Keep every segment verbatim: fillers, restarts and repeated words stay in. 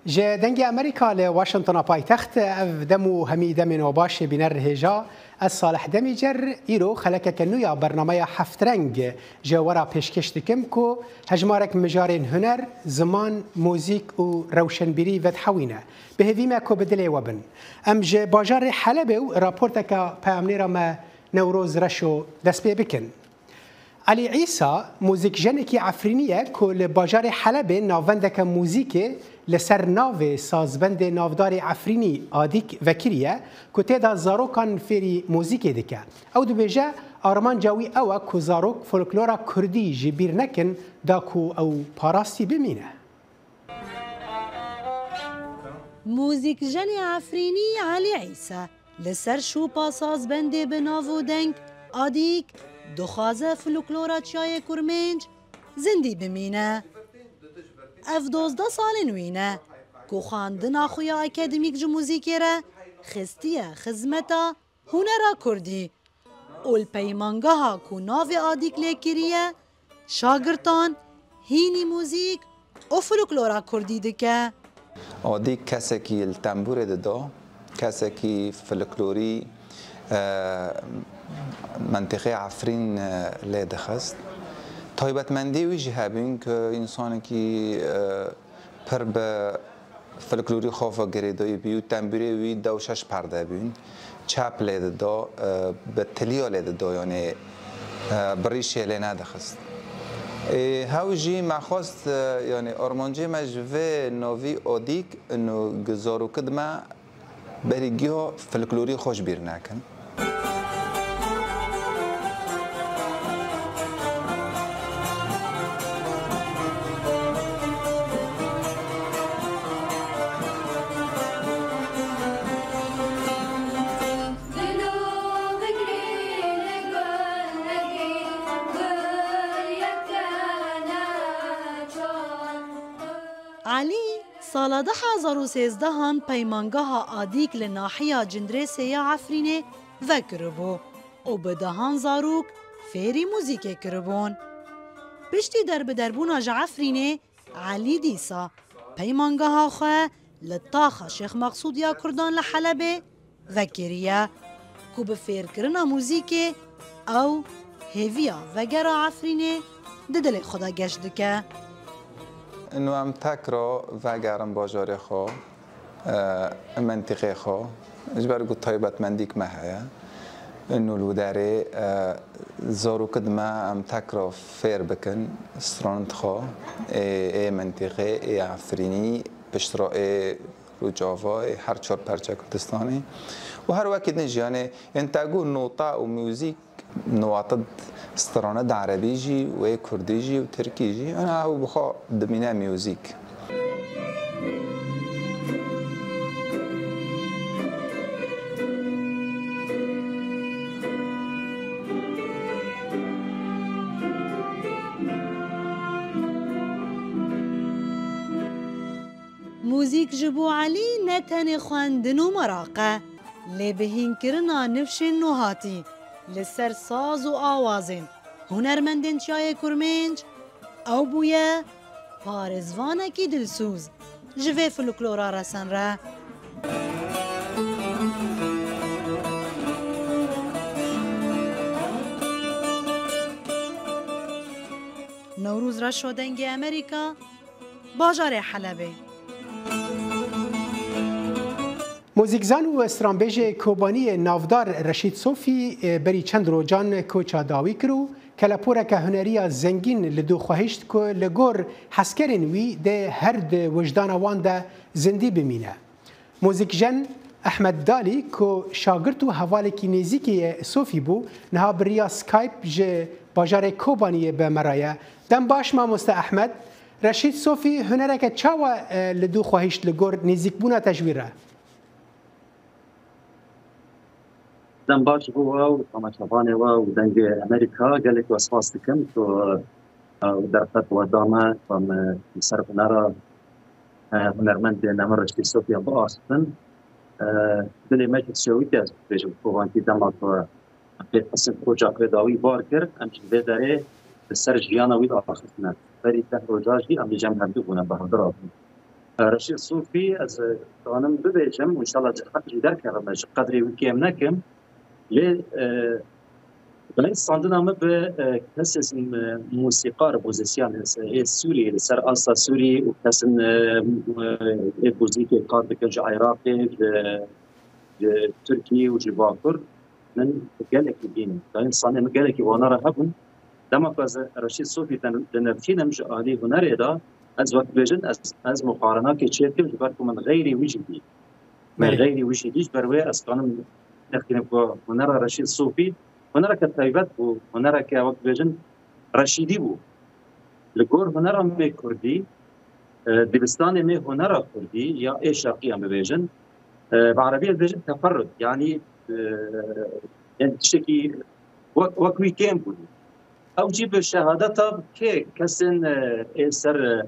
Ji Dengê Amerîka li Washingtona paytext, ev dem û hemî demên we baş ê bîner hêja. Ez Salih Demîcer, îro xelekeke nû ya bernameya Heftreng ji we re pêşkêş dikim ku hejmarek mijarên huner, ziman, muzîk û rewşenbîrî vedihewîne. Bi hêvî me ku bi dilê we bin. Em ji bajarê Helebê û raporteke peyamnêra me Newroz Reşo dest pê bikin. Elî Îsa, muzîkjenekî Efrînî ye ku li bajarê Helebê navendeke muzîkê li ser navê sazbendê navdarê Efrînî Adîk vekiriye ku tê de zarokan fêrî muzîkê dike. Ew dibêje, armanca wî ew e ku zarok folklora kurdî ji bîr nekin, da ku ew parastî bimîne. Muzîkjenê Efrînî Elî Îsa li ser şûpa sazbendê bi nav û deng Adîk dixwaze folklora Çiyayê Kurmênc zindî bimîne. Ev dozdeh salên wî ne ku xwendina xwe ya akademîk ji muzîkê re xistiye xizmeta hunera kurdî û li peymangeha ku navê Adîk lê kiriye, şagirtan hînî muzîk û folklora kurdî dike. Adîk kesekî li tembûrê dida, kesekî folklorî, e, mentiqê Efrîn, e, lê dixist. Taybetmendî wî jî hebûn ku însanekî, e, pir bi folklorî xwe ve girêdayî bû û tembûrê wî dew şeş perde bûn. Çep lê dida, e, bi tiliya lê dida, yanî, e, bi rîşê lê nedixist. Ê, hew jî me xwest, e, yanî armancê me ji vê navî Adîk û zarokid me berî giya folklorî xwe ji bîr nekin. Elî sala du hezar û sêzdehan peymangeha Adîk li nahiya Cindirêsê ya Efrînê vekiribû û bi dehan zarok fêrî muzîkê kiribûn. Piştî derbiderbûna ji Efrînê, Elî dîsa peymangeha xwe li taxa Şêx Meqsûd ya Kurdan li Helebê vekiriye ku bi fêrkirina muzîkê ew hêviya vegera Efrînê di dilê xwe de geş dike. Ino em tekra vegerin bajarê xwe, e, mentiqê xwe, ji ber ku taybetmendîk me heye. Ino li derê, e, zarokid me em tekra fêr bikin stranit xwe, ê, ê mentiqê, ê Efrînî, piştre ê Rojava, ê her çar perçe Kurdistanê. Û her wekî din jî, yanî, yên te got nota û muzîk, nota strana di erebî jî û ê kurdî jî û tirkî jî, yanî, ew bi xwe dimîne muzîk. Muzîk ji bo Elî ne tenê xwendin û meraq e, lê bi hînkirina nifşên nûhatî li ser saz û awazên hunermendên Çiyayê Kurmênc, ew bûye parêzvanekî dilsûz ji vê folklora resen re. Newroz Reşo, Dengê Amerîka, bajarê Helebê. Muzîkzan û stranbêjê Kobaniyê navdar Reşîd Sofî, e, berî çend rocan koça dawî kir û keleporeke huneriya zengîn li dû xwehişt ku li gor hezkerên wî dê her di wijdana wan de zindî bimîne. Muzîkjen Ehmed Dalî, ku şagirt û hevalekî nêzîkî yê Sofî bû, niha bi riya Skype ji bajarê Kobaniyê bi me re ye. Dem baş, mamoste Ehmed. Reşîd Sofî hunereke çawa, e, li dû xwehişt li gor nêzîkbûna te ji wî re? Dem baş ji bo we û temaşevanê we û Dengê Amerîka, gelek we spas dikim ku, e, derfet we da me, ku em, e, li ser hunera, e, hunermendê Nemir Reşîd Sofiyan biaxifin. E, dilê me jî dişewite, ez bêjim, kovankî dema ku em pê dixistin koça xwe dawî bar kir, em ji vê derê li ser jiyana wî diaxiftin. Berî deh roja jî em li cem hevdû bûne, bi hevdu rabûn. Reşîd Sofî, ez, e, dixwanim bibêjim û înşallah ji heq jî derkevim, ez ji qedrê wî kêm nekim. Lê, e, dayîn standina min bi, e, kesên, e, mûsîqar, muzîsyen, e, ê Sûrî, li ser asta Sûrî û kesên, e, e, ê muzîkê kar dikin ji Iraqê, ji, ji Tirkiyê û ji Bakur, min gelekî bînin. Dayîn standê min gelekî wana re hebûn. Dema ku ez Reşîd Sofî din-, dinirxînim ji alî hunerê de, ez wek dibêjin, ez, ez muqarenakê çêdikim, ji ber ku min xeyrî wî jî dî. Min Belê. xeyrî wî jî dî, ji ber wê ez kanim nirxînim ku hunera Reşîd Sofî, hunereke taybet bû, hunereke wek dibêjin, Reşîdî bû. Li gor hunera me kurdî, e, dibistanê me hunera kurdî ya ê şerqî em bibêjin, e, bi erebî ez dibêjim teferrud, yanî, e, yani tiştekî wek, wek wî kêm bû. Ew jî bi şehadeta kê kesên, e, ê ser, e,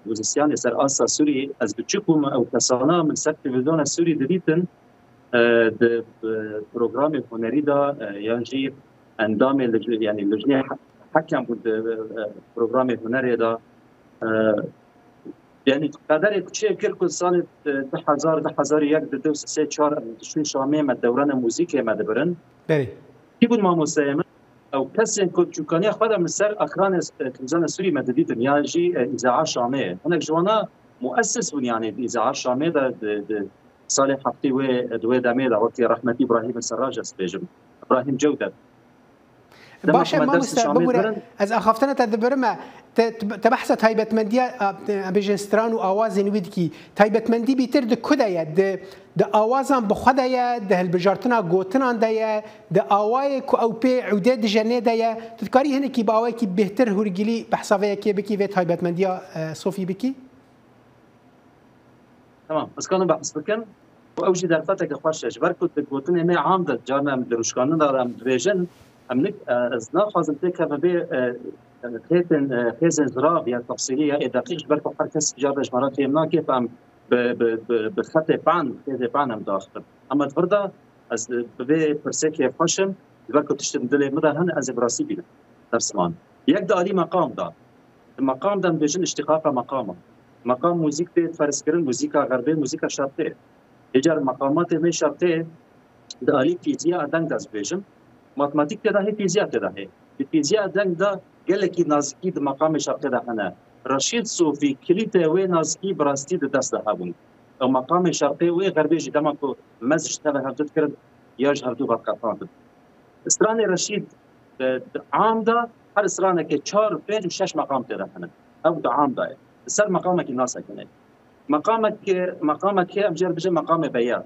muzîsyanê ser asta Sûrî, ez biçûk bûm, ew kesana min ser televîzyona Sûrî didîtin, e, di, e, programê hunerî de, e, yan jî endamê li, yanî lijnê he-, hekem bûn di, e, programê hunerê de. E, yanî qederê ku çê kir ku salê, e, du hezar, du hezar û yek, di du sê çar em diçûn Şamê me dewrana muzîkê me dibirin. Berê. Kî bûn mamosteyê min? Ew kesên ku çûkaniya xwe de min ser ekranê, e, televîzyona Sûrî me didîtin, yan jî, e, Îzaa Şamê. Hinek ji wana muesis bûn, yanî di Îzaa Şamê de di, di salê heftê wê, di wê demê de wekî rehmetî Îbrahîm Serraj ez dibêjim. Îbrahîm Cewdet. Dema Baş e, ku me ders mamoste, Şamê bibûre, dibirin. Ez axaftina te dibirime. Te, te, te behsa taybetmendiya, a, te, em bêjin stran û awazên wî dikî. Taybetmendî bîtir di ku de ye? Di, di awazan bi xwe de ye, di hilbijartina gotinan de ye, di awayê ku ew pê ûdê dijenê de ye. Tu dikarî hinekî bi awayekî bêhtir hûrgilî behsa vê yekê bikî, vê taybetmendiya, e, Sofî bikî? Tamam, ez kanim behs bikim. Û ew jî derfeteke xweş e. Ji ber ku di gotinê me am de, carna em di rûşkanina de em dibêjin, em nik, e, ez naxwazim têkeve vê, e, e, xêtên, e, xêzên zirav ya tefsîlî ya ê deqîq, ji ber ku her kes car de ji me re fêm nake, em bi, bi, bi, bi xetê ban, xêzê ban em daxivin. Ema di vir de ez, e, bi vê pirsekê xweş im, ji ber ku tiştên dilê min de hene, ez ê bi rastî bînim. Dersiman. Yek di alî meqam de. Di meqam de em dibêjin îştîqaqa meqama. Meqam muzîk tê ferzkirin, muzîka xerbê, muzîka şerqê. Êcar meqamatê me şerqê di alî fîziya deng de ez dibêjim. Matematîk tê de hê, fîziya tê de hê. Di fîziya deng de gelekî nazikî di meqamê şerqê de hene. Reşîd Sofî kilîtê wê nazikî bi rastî di dest de hebûn. Ew meqamê şerqê wê xerbê jî dema ku mez ji teve hevdu dikirin ya ji hevdu ve qetandin. Stranê Reşîd di, di am de her stranekê çar, pênc û şeş meqam tê de hene. Ew di am de ye. Li ser meqamekî nasekine. Meqamek, meqamekê em jê re bêjin meqamê Beyat.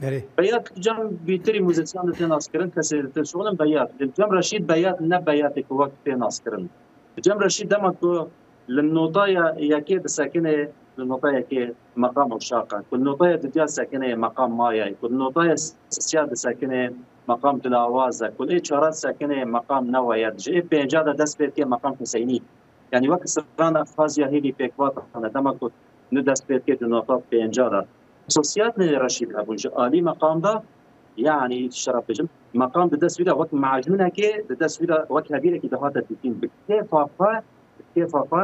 Berê. Beyat cem bîtirî muzîsyan li tê naskirin, kesê li tê şixulin Beyat. Li cem Reşîd Beyat ne Beyatê ku wek tê naskirin. Li cem Reşîd dema ku li notaya yekê disekine, li notaya yekê meqam Uşaqa, ku li notaya dudiya sekine meqam Maya, ku li notaya sisiya disekine meqam Dilawaz e, ku li ê çara disekine meqam Newa ye, ji ê pênca de dest pê dike meqam Huseynî. Yanî wek strana Xaziya Hêlî pêkvatan e, dema ku nû dest pê dike di nota pênca de. Xusûsiyatên Reşîd hebûn ji alî meqam de, yanî şeref bêjim, meqam di dest wî de wek macûnekê, di dest wî de wek hevîrekî dihate dîtin. Bi kêfa xwe, bi kêfa xwe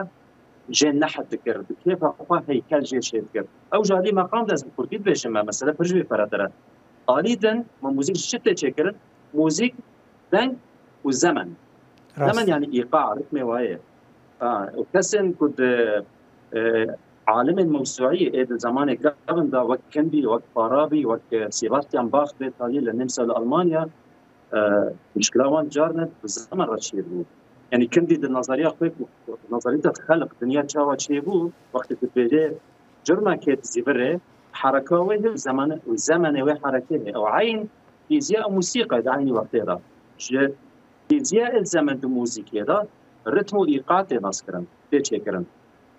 jê nehd dikir, bi kêfa xwe heykel jê çêdikir. Ew ji alî meqam de ez bi kurdî dibêjim me, mesele pir ji vê feretir e. Alî din, me muzîk ji çi tê çêkirin? Muzîk, deng û zemen. Rast. Zemen yanî îqa, ritmê wayê. Ha, û kesên ku di, e, alimên mewsûî ê di zemanê kevin de wek Kindî, wek Farabî, wek, e, Sebastian Bach bê talî li Nemsa li Almanya, e, muşkila wan carne bi zemen re çêbû. Yanî Kindî di nazariya xwe ku, nazarîta xelq dinya çawa çêbû, wextê ku dibêje curmekê dizîvirê, hereka wê hê û zemanê, û zemenê wê herekê hê. Ew eyn fîziya û muzîka di eynî wextê de. Ji fîziya ê zemen di muzîkê de ritm û îqa tê naskirin, tê çêkirin.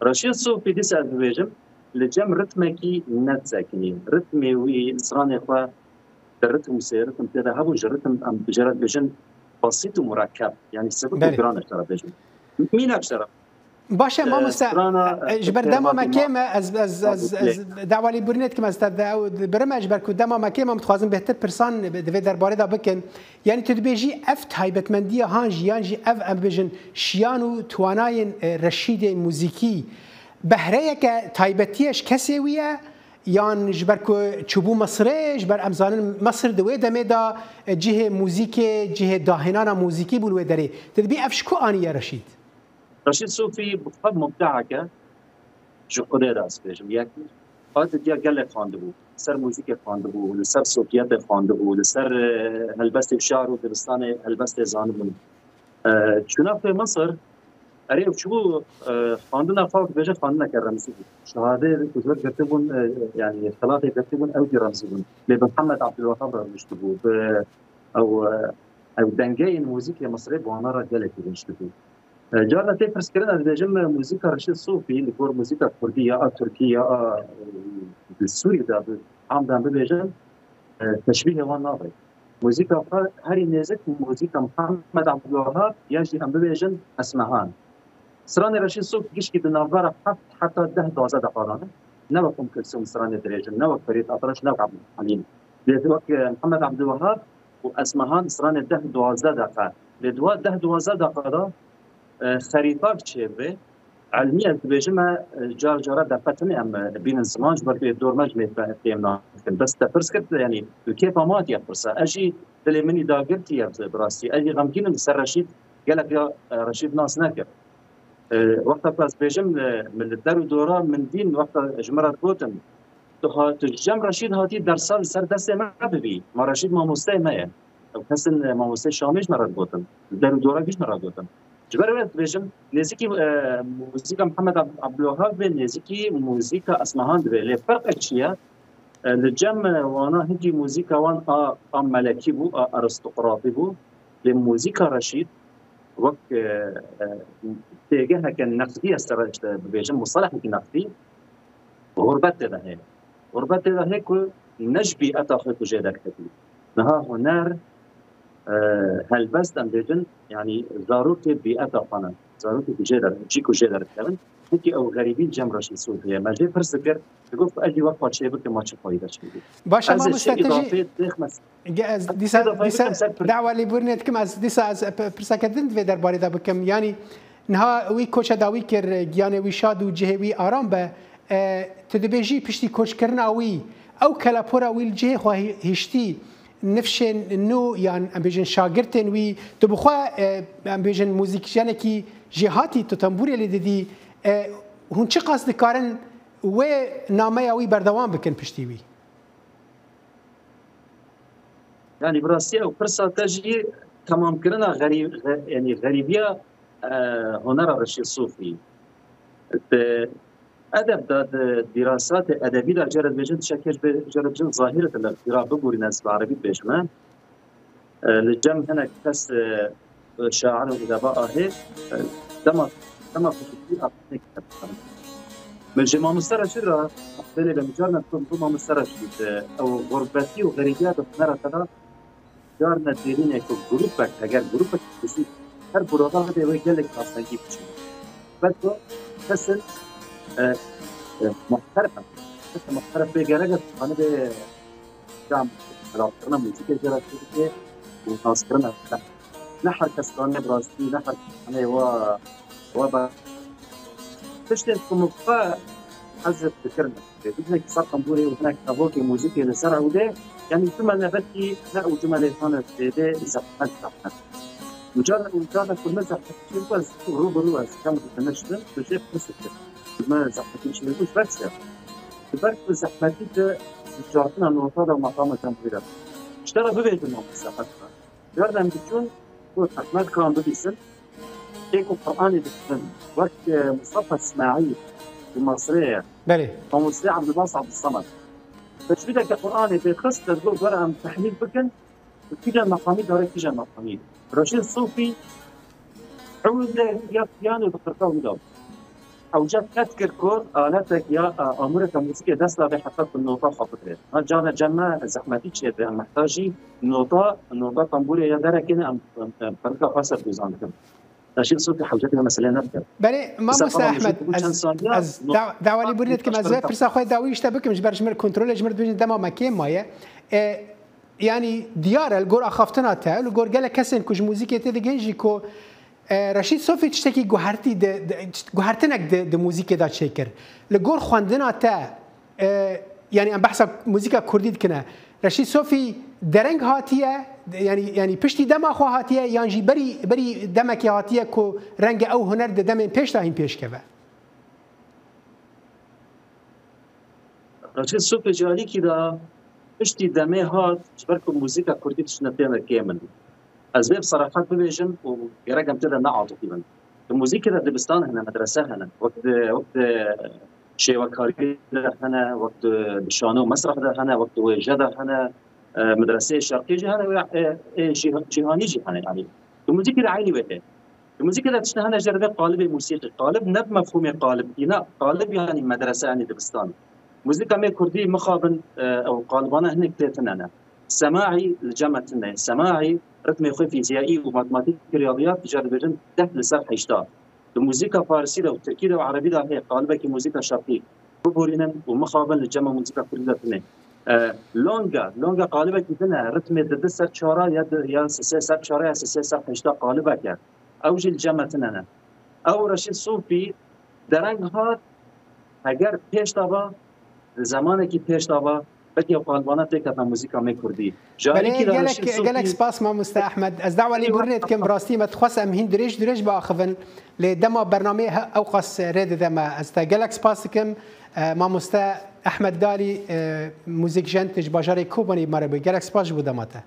Reşîd Sofî dîsa ez dibêjim, li cem ritmekî nedisekinî. Ritmê wî, stranê xwe di ritm û sê ritm tê de hebû, ji ritm em jê re dibêjin basît û murekkeb. Yanî sivik û Belê. giran ez jê re dibêjim. Mînak jê re. Baş e, E, mamoste, strana, e, e, ji ber dema me kêm e, ez, ez, ez, ez dawa lêbûrînê dikim, ez te de-, ew dibirim e, ji ber ku dema me kêm e, em dixwazin bêhtir pirsan di vê derbarê de bikin. Yanî tu dibêjî ev taybetmendiya han jî, yan jî ev, em bêjin, şiyan û twanayên, e, Reşîdê muzîkî, Behreyeke taybetî ye ji kesê wî ye, yan ji ber ku çûbû Misirê, ji ber em zanin Misir di wê demê de cihê muzîkê, cihê dahênana muzîkî bû li wê derê. Tu dibî ev ji ku aniye Reşîd? Reşîd Sofî bi xwe mubdehek e, ji Xwedê re ez bêjim. Yek, xwe didiya gelek xwendibû, ser muzîkê xwendibû, li ser sofiyetê xwendibû, li ser, e, helbestê şar û dibistanê helbestê zanibûn. E, çûna xwe Misir, erê, ew çûbû, e, xwendina xwe, dibêje xwendineke remzî bû. Şehadê ku ji wir girtibûn, e, yanî xelatê girtibûn, ew jî remzî bûn. Lê bi Mihemed Abdulwehab re rûniştibû, bi ew, e, ew dengeyên muzîkê Misirê bi wana re gelekî rûniştibû. E, carna tê pirskirin, ez dibêjim, e, muzîka Reşîd Sofî li gor muzîka kurdî ya a tirkî ya a, e, di Sûrî de bi, am de em bibêjin, e, teşbîhê wan nabe. Muzîka xwe herî nêzik muzîka Mihemed Abdulwehab ya jî em bibêjin Esmehan. Stranê Reşîd Sofî gişkî di navbera heft heta deh duwazdeh deqadan e. Ne wek Umm Kulsum stranê dirêj in, ne wek Ferîd Atraş, ne wek Abdulhalim. Lê wek, e, Mihemed Abdulwehab û Esmehan stranê deh duwazdeh deqa. Lê di wa deh duwazdeh deqa de, e, xerîtak çêbê. Elmî ez dibêjim, e, car cara derfet hene em, e, bînin ziman, ji ber ku dor me ji mêr fe-, fêm nakin. Bes te pirs kir, yanî bi kêfa me hatiye pirsa. Ez jî dilê min î dagirtiye bi rastî. Ez jî xemgîn im li ser Reşîd, gelek ya, e, Reşîd nas nekir. E, wexta ku ez dibêjim, e, min li der û dora min dîn, wexta ji min re digotin, tu ha-, tu ji cem Reşîd hatî dersa li ser destê me bibî. Ma Reşîd mamosteyê me ye. Ew kesin, e, mamosteyê Şamê ji me re digotin. Li der û dora gî ji me re digotin. Ji ber wê dibêjim, nêzîkî, e, muzîka Mihemed Ab-, Abdulwehab be, nêzîkî muzîka Esmehan dibe. Lê ferqek çi ye? E, li cem, e, wana hingî muzîka wan a, a melekî bû, a aristokratî bû. Lê muzîka Reşîd wek, e, e, têgeheke neqdî, ez te re işte bibêjim, musalehekî neqdî, xurbet tê de heye. Xurbet tê de heye ku ne ji bîeta xwe tu jê derketî. Niha huner, e, helbest em bêjin, yanî zarokê bîeta xwe ne. Zarokê ku jê der, cî ku jê derdikevin, hinekî ew xerîbî li cem Reşîd Sofî ye. Me jê pirs dikir, digot ku ez jî wek xwe çê bikim, ma çi fayde çêdî. Başa, ez ê mamoste, şêî tu jî idafê dêxme. Ge-, ez dîsa, Dîsa dîsa bikim ser pir- dawa lêbûrinê dikim, ez dîsa ez p-, pirseke din di vê derbarê de bikim. Yanî niha wî koça dawî kir, giyanê wî şad û cihê wî aram be. E, tu dibêjî piştî koçkirina wî, ew kelepora wî li cihê xwe hî-, hiştî, nifşên nû yan em bêjin şagirtên wî, tu bi xwe, e, em bêjin muzîkjenekî jêhatî tu tembûrê lê didî, e, hûn çiqas dikarin wê nameya wî berdewam bikin piştî wî? Yanî bi rastî ew pirsa te jî temamkirina xerî-, xe-, yanî xerîbiya, e, hunera Reşîd Sofî. Di edeb de, di dîrasatê edebî de, cere dibêjin, tiştekê ji bê-, cere dibêjin zahîr e, li vîra bibûrîne, ez bi erebî dibêjim, e. E, li cem hinek kes, e, şair û edeba ahê, e, dema, dema xusûsî Min ji mamoste Reşîd re, belê be, min carna digot, min got, mamoste Reşîd, ew xurbetî û xerîbiya di hunera te de carna dêrîne ku grûpek, heger grûpek xusûsî her grûpa bide wê gelek astengî biçîne. Belko kesin, e, e, muhterem, kesin muhterem bê gerek e, dixanibê cam, xelalkirina muzîkê jê re çêdike û naskirina xwe. Ne her kes dane bi rastî, ne her kes dane wa, wa ba. Tiştên ku min xwe ez dikirin. Hinek saqan bûrê û hinek evokê muzîkê li ser ewdê, yanî cumele belkî ne ew cumelê xane zêde zehmet zehmet. Ucar, ucar da kurme zehmet çê ku ez rû bi rû ez kam diştim, tu jê pirsik kir. Kurme zehmetî çê ku ji ber çi? Ji ber ku zehmetî di ucartina nota da maqama cambîra. Ji te re bibêjim, mamoste Hasan. Carna em diçûn, got, Ehmed Kan bibîsin, tê ku Qur'anê dixwin, wek, e, Mustafa Smaîl, di Masrê ye. Belê. Mamoste Abdulbas Abdulsamad. Tecwîdeke Qur'anê pê xist, ez got, were em tehlîl bikin, kîjan meqamî dare, kîjan meqamî. Reşîd Sofî, ewil de ya piyano di qirka wî de. Hewce qet kir ku aletek ya, e, amûreke muzîkê dest dabe heta ku nota xwe bigire. Ha, carna cem me zehmetî çêbe, em mehtajî nota, nota tembûrê ya derekê ne, em, em, em pirka xwe ser dozan dikin. Reşîd Sofî hewce vê meseleyê nedikir. Belê, mamoste Ehmed, ez, ez da-, dawa lêbûrinê dikim, ez vê pirsa xwe dawî îşte bikim, ji ber ji mir kontrolê ji mir dibêjin dema me kêm maye. E, yanî diyar e, li gor axaftina te, li gor gelek kesên ku ji muzîkê tê digihên jî ku E, Reşîd Sofî tiştekî guhertî di, di, guhertinek di, di muzîkê de çêkir. Li gor xwendina te, e, yanî em behsa muzîka kurdî dikine. Reşîd Sofî dereng hatiye, yanî, yanî piştî dema xwe hatiye, yan jî berî, berî demekê hatiye ku renge ew huner di demên pêş de hîn pêşkeve? Reşîd Sofî ji alîkî de piştî demê hat, ji ber ku muzîka kurdî tiştine têne kêm in. Ez vê bi serahmet bibêjim û gerek em tê de neatifî bin. Di muzîkê de dibistan hene, medrese hene. Wek di, wek di şêwekarî de hene, wek di, di şano û mesreh de hene, wek di wêje de hene, e, medreseyê şerqî jî hene, wê, e, e, cîha-, cîhanî jî hene, yanî. Di muzîkê de eynî wê heye. Di muzîkê de tiştine hene ji dervê qalibê musîqî. Qalib ne bi mefhûmê qalib, îna qalib yanî medrese, yanî dibistan. Muzîka me kurdî mixabin, e, ew qalibana hinek tê tune ne. Semaî li cem me tune ye. Semaî ritmê xwe fîziyayî û matematîk riyadiyat jî dibêjin deh li ser heşta. Di muzîka farisî de û tirkî de û erebî de heye qalibekî muzîka şerqî. Biborînin û mixabin li cem me muzîka kurdî de tune. E, longa, longa qalibekî din e, ritmê di du ser çara ya di, ya sê ser çara ya sê ser heşta qalibek e. Ew jî li cem me tune ne. Ew Reşîd Sofî dereng hat, heger pêş de ba, di zemanekî pêş de ba, belkî ew qalibana têkevna muzîka me kurdî. Ji alîkî Belê, de gelek, Reşîd Sofî gelek spas mamoste Ehmed. Ez dawa lê bûrinê dikim, bi rastî me dixwest em hîn dirêj dirêj biaxivin, lê dema bernameyê he-, ewqas rê dide me. Ez te gelek spas dikim. E, mamoste Ehmed Dalî, e, muzîkjen, tu ji bajarê Kobanî me re bûyî. Gelek spas ji bo dema te.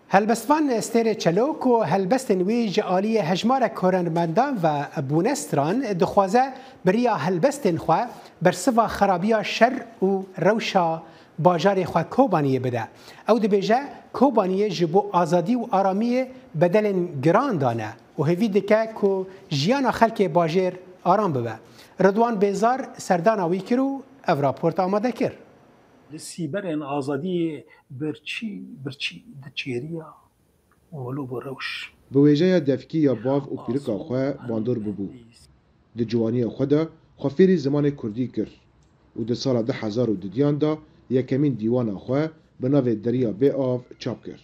Helbestvan Stêrê Çelo ku helbestên wî ji aliyê hejmarek hunermendan ve bûne stran, dixwaze bi riya helbestên xwe bersiva xerabiya şer û rewşa bajarê xwe Kobaniyê bide. Ew dibêje, Kobaniyê ji bo azadî û aramiyê bedelên giran dane û hêvî dike ku jiyana xelkê bajêr aram bibe. Ridwan Bêzar serdana wî kir û ev raport amade kir. Li sîberên azadiyê birçî birçî diçêriya û wilo bo rewş. Bi wêjeya devkî ya bav û pîrika xwe bandor bibû. Di ciwaniya xwe de xwe fêrî zimanê kurdî kir û di sala du hezar û dudiyan de yekemîn dîwana xwe bi navê Deriya Bê Av çap kir.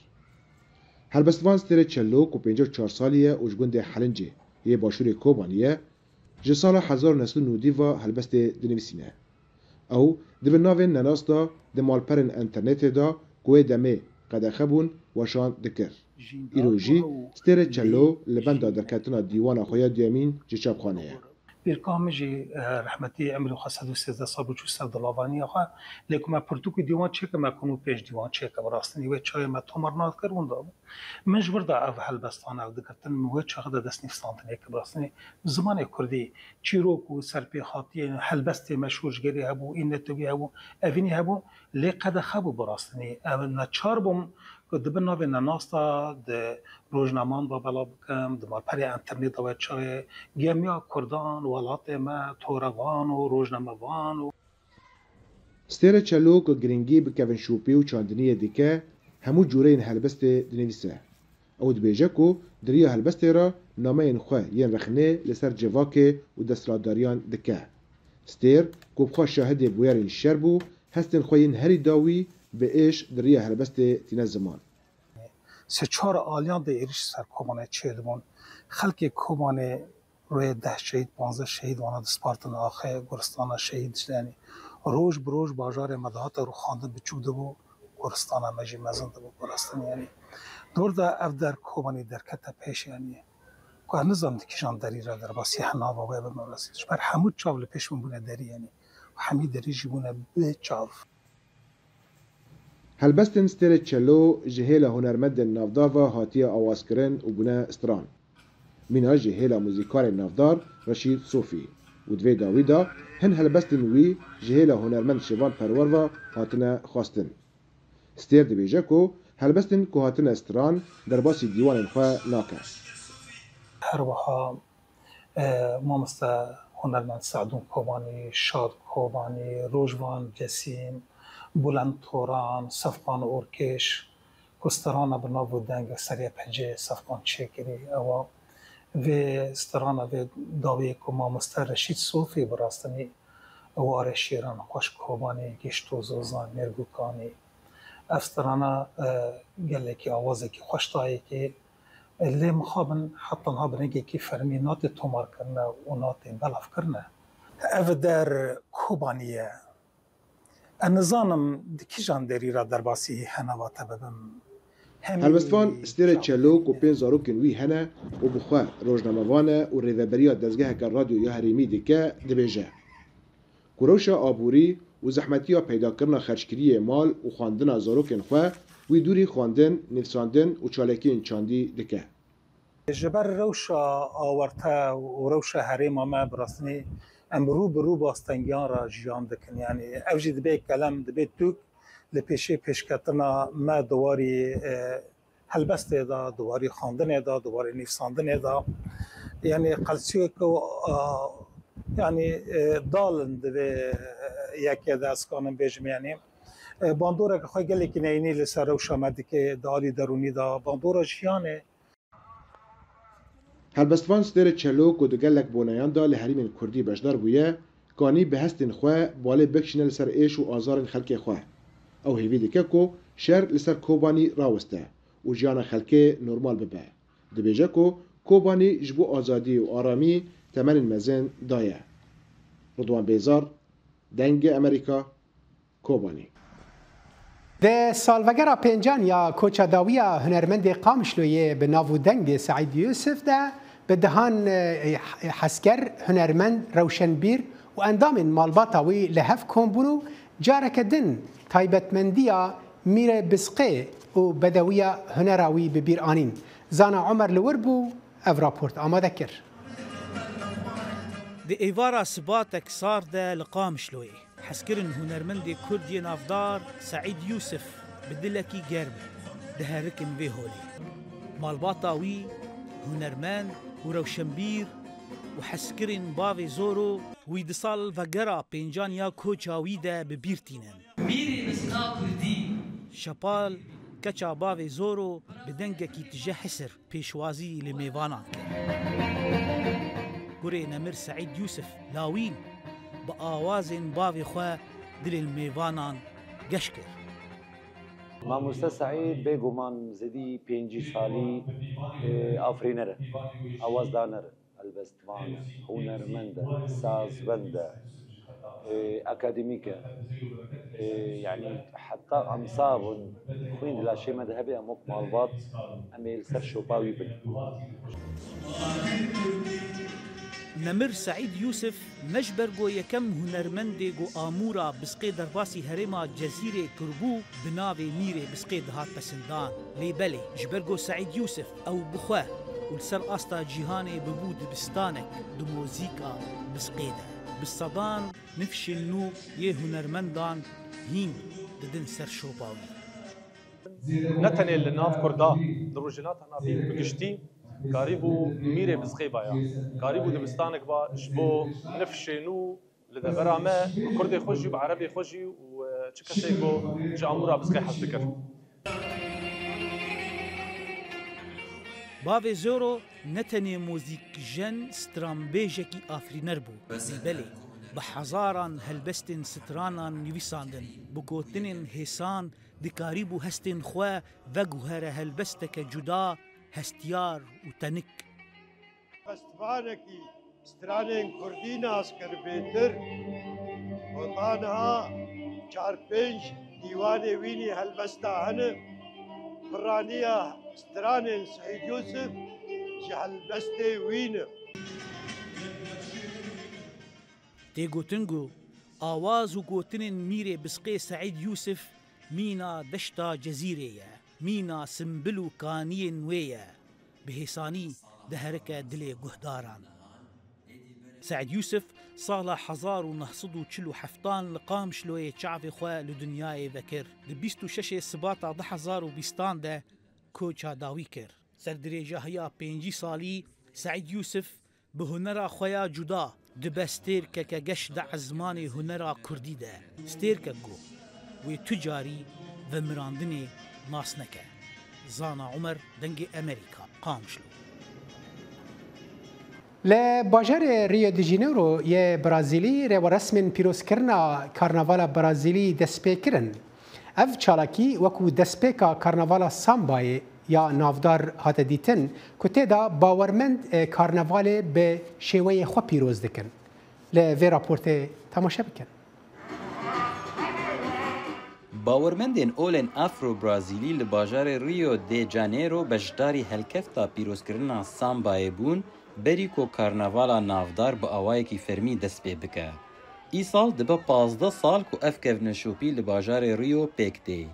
Helbestvan Stêrê Çello ku pêncî û çar salî ye û ji gundê Helincê yê başûrê Kobanî ye, ji sala hezar û neh sed û nodî ve helbestê dinivîsîne. Ew di bin navên nenas de di malperên înternetê de ku wê demê qedexe bûn, weşan dikir. Îro jî Stêrê Çello li benda derketina dîwana xwe ya duyemîn ji çapxanê ye. Pîrka min jî, eh, rehmetî emrê xwe sed û sêzdeh sal bû çû ser dilavaniya xwe. Lê ku me pirtûk û dîwan çêkir, me ku nû pênc dîwan çêkir. Bi rastî wê çaxê me tomar nadikir, winda bû. Min ji wir de ev helbestan ew digirtin, min wê çaxê de destnivîsandinê kir. Bi rastî zimanê kurdî çîrok û serpêhatiyên helbestê meşhûr ji gerî hebû, î netewî hebû, evînî hebû, lê qedexe bû bi rastî. Ev neçar bûm ku di bin navê nenas de di rojnaman de belav bikim, di malperê înternêt de wê çaxê gemiya kurdan, welatê me, torevan û rojnamevan û Stêrê Çelo ku giringî bi kevinşopî û çandiniyê dike, hemû cûreyên helbestê dinivîse. Ew dibêje ku di riya helbestê re nameyên xwe yên rexnê li ser civakê û desthilatdariyan dike. Stêr ku bi xwe şahidê bûyerên şer bû, hestên xwe yên herî dawî bi êş di riya helbestê tîne ziman. Sê çar aliyan de êrîş ser Kobanê çêdibûn. Xelkê Kobanê rûyê deh şehîd, panzdeh şehîd wana dispartin axê goristana şehîd, yanî roj bi roj bajarê me dihate rûxandin, biçûk dibû, goristana me jî mezin dibû, goristin, yanî dor de ev der Kobanî derkete pêş, yanî ku ez nizanim di kîjan derî re derbasî hena ve wê bime rastî. Ji ber hemû çav li pêş min bûne derî, yanî hemî derî jî bûne bê çav. Helbestên Stêrê Çelo ji hêla hunermendên navdar ve hatiye awazkirin û bûne stran. Mîna ji hêla muzîkarên navdar Reşîd Sofî û di vê dawî de hin helbestên wî ji hêla hunermend Şêvan Perwer ve hatine xwestin. Stêr dibêje ku helbestên ku hatine stran derbasî dîwanên xwe nake. Her wiha e, mamoste hunermend Sadûn Kobanî, Şad Kobanî, Rojvan Cesîm, Bulend Toran, Sefqan Orkêş, ku strana bi nav û dengê Serê Pecê Sefqan çêkirî, ewa vê strana vê dawiyê ku mamoste Reşîd Sofî bi rastinî warê şîran xweş Kobanî, Gişt û Zozan, Mêrgûkanî. Ev strana, e, gelekî awazekî xweş dayê kê, e, lê mixabin heta niha bi rengekî fermî natê tomarkirine û natê belavkirine. Ev der Kobanî ye. Ez nizanim di kîjan derî re derbasî henava te bibim. Hemî Helbestvan Stêrê çav Çelok û pênc zarokên wî hene û bi xwe rojnamevan e û rêveberiya dezgeheke radyo ya herêmî dike, dibêje ku rewşa aborî û zehmetiya peydakirina xerckiriyê mal û xwendina zarokên xwe wî dûrî xwendin, nivîsandin û çalakiyên çandî dike. Ji ber rewşa awarte û rewşa herêma me bi rastî em rû bi rû bi astengiyan re jiyan dikin. Yanî ev jî dibê kelem, dibê tûk li pêşê pêşketina me di warî, e, helbestê de, di warî xwendinê de, di warî nivîsandinê de. Yanî qelsiyek û, a, yanî, e, dal in di vê, e, yekê de ez kanim bêjim yanî. E, bandoreke xwe gelekî neyînî li ser rewşa me dike, di alî derûnî de, bandora jiyanê. Helbestvan Stêrê Çelok ku di gelek boneyan de li herêmên kurdî beşdar bûye, kanî bi hestên xwe balê bikişîne li ser êş û azarên xelkê xwe. Ew hêvî dike ku şer li ser Kobanî raweste û jiyana xelkê normal bibe. Dibêje ku Kobanî ji bo azadî û aramî temenên mezin daye. Ridwan Bêzar, Dengê Amerîka, Kobanî. Di salvegera pêncan ya koça dawî ya hunermendê Qamişloyê bi nav û dengê Seîd Yûsif de bi dehan, e, hesker, hunermend, rewşenbîr û endamên malbata wî li hev kom bûn û careke din taybetmendiya Mîrê Bizqê û bedewiya hunera wî bi bîr anîn. Zana Omer li wir bû, ev raport amade kir. Di êvara sibatek sar de li Qamişloyê, hezkirin hunermendê Kurd yê navdar Seîd Yûsif bi dilekî germ diherikin vê holê. Malbata wî, hunermend û rewşenbîr û hezkirin bavê Zoro wî di salvegera pêncan ya koça wî de bi bîr tînin. Mîrê bizqa kurdî. Şepal, keça bavê Zoro bi dengekî tije hisir pêşwazî li mêvanan kir. Kurê Nemir Seîd Yûsif lawîn bi awazên bavê xwe dilên mêvanan geş kir. Mamoste Seîd bêguman zêdî pêncî salî, e, afirîner e, awazdaner e. Helbestvan e, hunermend e, sazbend e, e, akademîk e. E, yanî heta em sax bin, xwîn di laşê me de hebe, em wek malbat, em ê li ser şopa wî bin. Nemir Seîd Yûsif ne ji ber ku yekem hunermendê ku amûra Bizqê derbasî herêma Cezîrê kiribû, bi navê Mîrê Bizqê dihat pesindan. Lê belê, ji ber ku Seîd Yûsif ew bi xwe û li ser asta cîhanê bibû dibistanek di muzîka Bizqê de. Bi sedan nifşên nû yê hunermendan hîn didin ser şopa wî. Ne tenê li nav Kurda, di Rojhilata Navîn bi giştî, karîbû Mîrê Bizqê baya. Karîbû dibistanek ba ji bo nifşên nû, li devera me, bi Kurdê xwe jî, bi Erebê xwe jî û, e, çi kesê ku ji amûra Bizqê hez dikir. Bavê Zoro ne tenê muzîkjen, stranbêjekî afirîner bû. Lê belê, bi hezaran helbestên stranan nivîsandin, bi gotinên hêsan dikarîbû hestên xwe veguhere helbesteke cuda, hestiyar û tenik. Festîvalekî stranên kurdî nas kir bêtir. Heta niha çar pênc dîwanê wînî helbesta hene. Piraniya stranên Seîd Yûsif ji helbestê wî ne. Tê gotin ku awaz û gotinên Mîrê Bizqê Seîd Yûsif mîna deşta Cezîrê ye, mîna simbil û kaniyên wê ye. Bi hêsanî diherike dilê guhdaran. Seîd Yûsif sala hezar û neh sed û çil û heftan li Qamişloyê çavê xwe li dinyayê vekir. Di bîst û şeşê Sibata du hezar û bîstan de koça dawî kir. Ser dirêjahiya pêncî salî Seîd Yûsif bi hunera xwe ya cuda dibe stêrkeke geş di ezmanê hunera kurdî de. Stêrkek ku wê tu carî vemirandinê nas neke. Zana Umer, Dengê Emerîka, Qamişlo. Li bajarê Rio de Janeiro yê Brazîlî rêweresmên pîrozkirina Karnavala Brazîlî dest pê kirin. Ev çalakî wekû destpêka Karnavala Sambayê ya navdar hate dîtin, ku tê de bawermend ê karnavalê bi şêweyê xwe pîroz dikin. Li vê raportê temaşe bikin. Bawermendên olên Afro-Brazîlî li bajarê Rio de Janeiro beşdarî helkefta pîrozkirina Sambayê bûn, berî ku karnavala navdar bi awayekî fermî dest pê bike. Îsal dibe pazdeh sal ku ev kevneşopî li bajarê Rio pêk tê.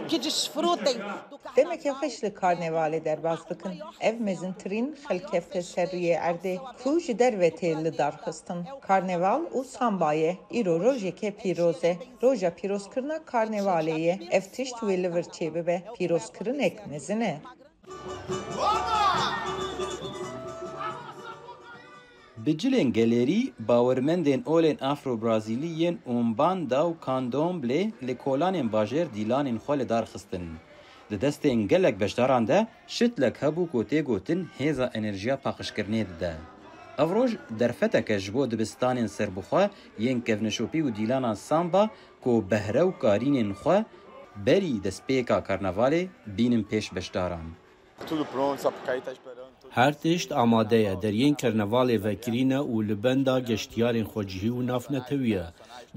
Que desfrutem do Demeke xweş li karnevalê derbas bikin. Ev mezintirîn xelkefte ser rûyê erdê, ku ji derve tê lidarxistin. Karneval û Sambayê îro rojeke pîroz e. Roja pîrozkirina karnevalê ye. Ev tişt wê li vir çêbibe. Pîrozkirinek mezin e. Bi cilên gelêrî, bawermendên olên Afro-Brazîlî yên Umbanda û Candomblê li kolanên bajêr dîlanên xwe li dar xistin. Di destên gelek beşdaran de şitlek hebû ku tê gotin hêza enerjiya paqijkirinê dide. Ev roj derfeteke ji bo dibistanên serbixwe yên kevneşopî û dîlana samba ku behre û karînên xwe berî destpêka karnavalê bînin pêş beşdaran. Tudo pronto, só porque aí tá esperando tudo. Her tişt amade ye, deriyên karnavalê vekirî ne û li benda geştiyarên xwecihî û navnetewî ye.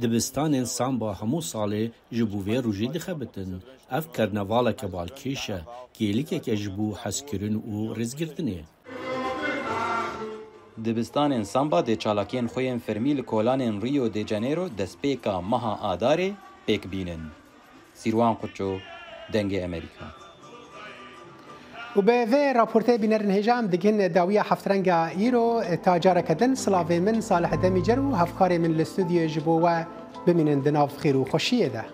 Dibistanên samba hemû salê ji bo vê rojê dixebitin. Ev karnavaleke balkêş e, kêlikeke ji bo hezkirin û rêzgirtinê. Dibistanên samba dê çalakiyên xwe yên fermî li kolanên Rio de Janeiro destpêka meha Adarê pêk bînin. Sîrwan Quço, Dengê Emerîka. Û bi vê raportê bînerên hêja em digihîn dawiya heftrenga îro. Ta careke din silavê min Salih Demîcer û hevkarê min li stûdyoyê ji bo we bimînin di nav xêr û xweşiyê de.